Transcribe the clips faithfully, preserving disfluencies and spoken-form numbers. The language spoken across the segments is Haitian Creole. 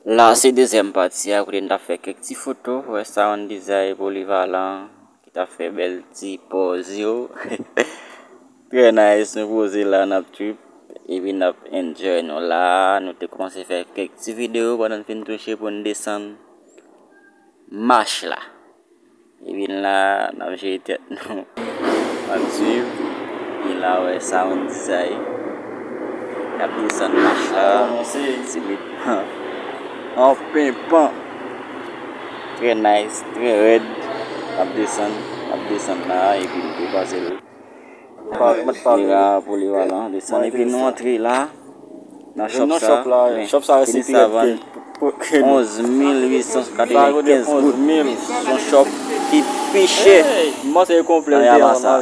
La se dezyèm pati a, kote n t ap fè kèk ti foto, wè Sound Design Polyvalent ki t ap fè bèl ti pòz yo. Trè nice, nou poze la, n ap trip, epi n ap enjoy nou la. Nou te kòmanse fè kèk ti videyo pandan n fin touche pou n desann mach la. Epi la, n ap jere tèt nou. N ap swiv. E la, wè, Sound Design. N ap desann mach la. Timidman. An penpan. Trè nice, trè rèd. N ap desann, n ap desann la, epi n te pase l. Mira Polyvalent, desann epi nou antre la nan shop sa. Men shop sa se pi rèd ke onz mil uit san katrevenkenz goud. Se yon shop ki pi chè nan Yamasa.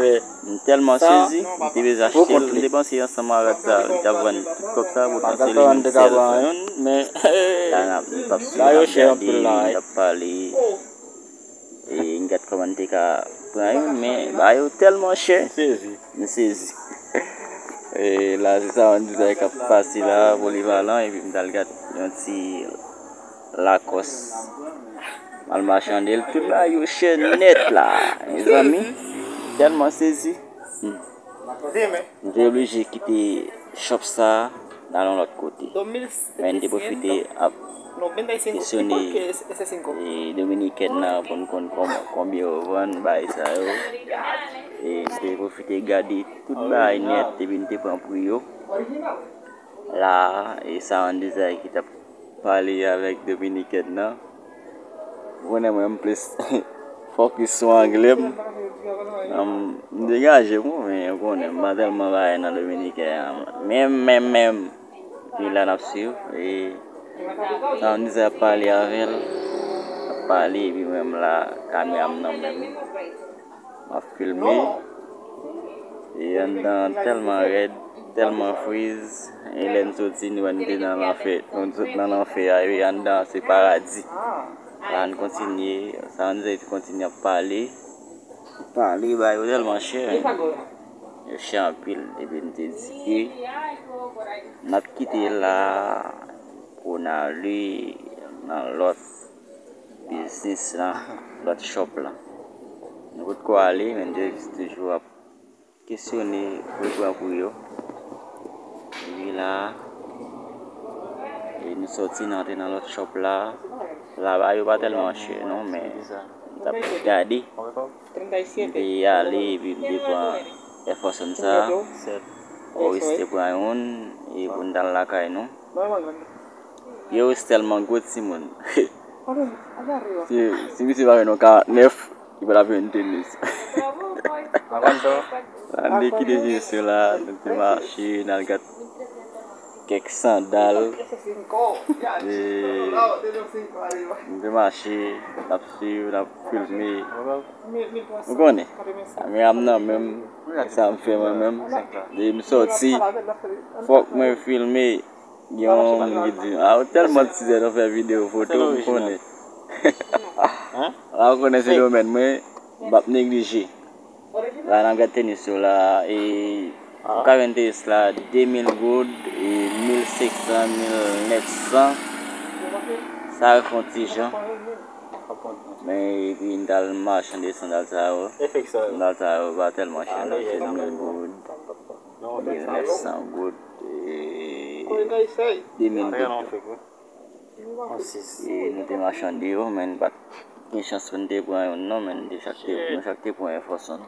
M tèlman sezi, m te bezwen achte l, m te panse ansanm avèk sa, li t ap vann tout kòb sa pou l pase li menm sèl. La n ap, n ap swiv, n ap gade, n ap pale. E m gad kòman m te ka pran youn, men bagay yo tèlman chè. M sezi. M sezi. E la, se Sound Design k ap pase la, Polyvalent, epi m t al gad yon ti Lacoste. M al machande l, tout bagay yo chè nèt la, mezanmi. M tèlman sezi. Hmm. M te oblije kite shop sa a, n al yon lòt kote. Men n te pwofite ap kesyone, e, dominikèn nan pou n konn kòman, konbyen yo vann bagay sa yo. E n te pwofite gade tout bagay nèt, epi n te pran pri yo. La, e Sound Design ki t ap pale avèk dominikèn nan. Ou konnen mwen m plis fokis sou angle m. M degaje m, wi, men ou konnen m pa tèlman bagay nan dominiken an. Menm, menm, menm. Epi la n ap swiv. E Sound Design ap pale avè l. Ap pale, epi mwen m la, kamera m nan men m. M ap filme. E anndan an tèlman rèd, tèlman friz. E lè n soti, nou wè n te nan lanfè. Nou sot nan lanfè a, e anndan an se paradi. La n kontinye, Sound Design kontinye ap pale. Pale, bagay yo tèlman chè. Yo chè anpil. Epi n te di ke n ap kite la pou n ale nan lòt biznis lan, lòt shop lan. Nou potko ale, men n te toujou ap kesyone, repran pri yo. Epi la, e nou sòti, n antre nan lòt shop la. La, bagay yo pa tèlman chè, non, men n t ap gade. M te ale, epi m te pran Air Force One sa. Oris te pran youn, e pou n t al lakay nou. Pye Oris tèlman gwo, timoun. Si, si misye pa jwenn yon karant nèf, li pa t ap jwenn tenis. La n te kite tenis yo la, nou te mache, n al gad kèk sandal. E, nou te mache, n ap swiv, n ap filme. Ou konnen, kamera m nan men m, sa m fè mwen menm. Depi m sòti, fòk mwen filme. Gen yon moun ki di, "A, ou tèlman tizè nan fè videyo, foto, m konnen." La, ou konnen se domèn mwen, m p ap neglije. La, n ap gad tenis yo la, e yon kabann tenis la, de mil goud, e mil senk san, mil nèf san. Sa fè yon ti jan. Men, epi, m t al machande sandal sa yo. Sandal sa yo pa tèlman chè, non, se mil goud, mil nèf san goud, e de mil goud tou. E nou te machande yo, men n pa t gen chans pou n te pran youn, non, men n te chak te, nou chak te pran Air Force One.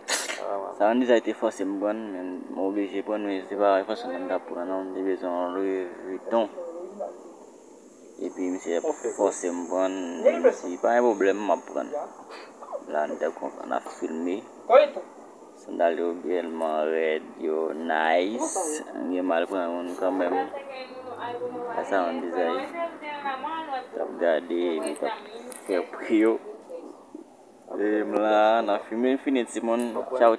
Sa, Sound Design te fòse m pran, men m oblije pran, men se pa Air Force One m t ap pran, non, m te bezwen yon Louis Vuitton. Epi misye ap fòse m pran, m di, "Pa gen pwoblèm, m ap pran." La, n t ap konprann, n ap filme. Sandal yo tèlman rèd, yo nice. M gen mal pran youn kanmenm. Sa Sound Design t ap gade, epi t ap fè pri yo. E m la, n ap filme, m fini, timoun. Tchaw,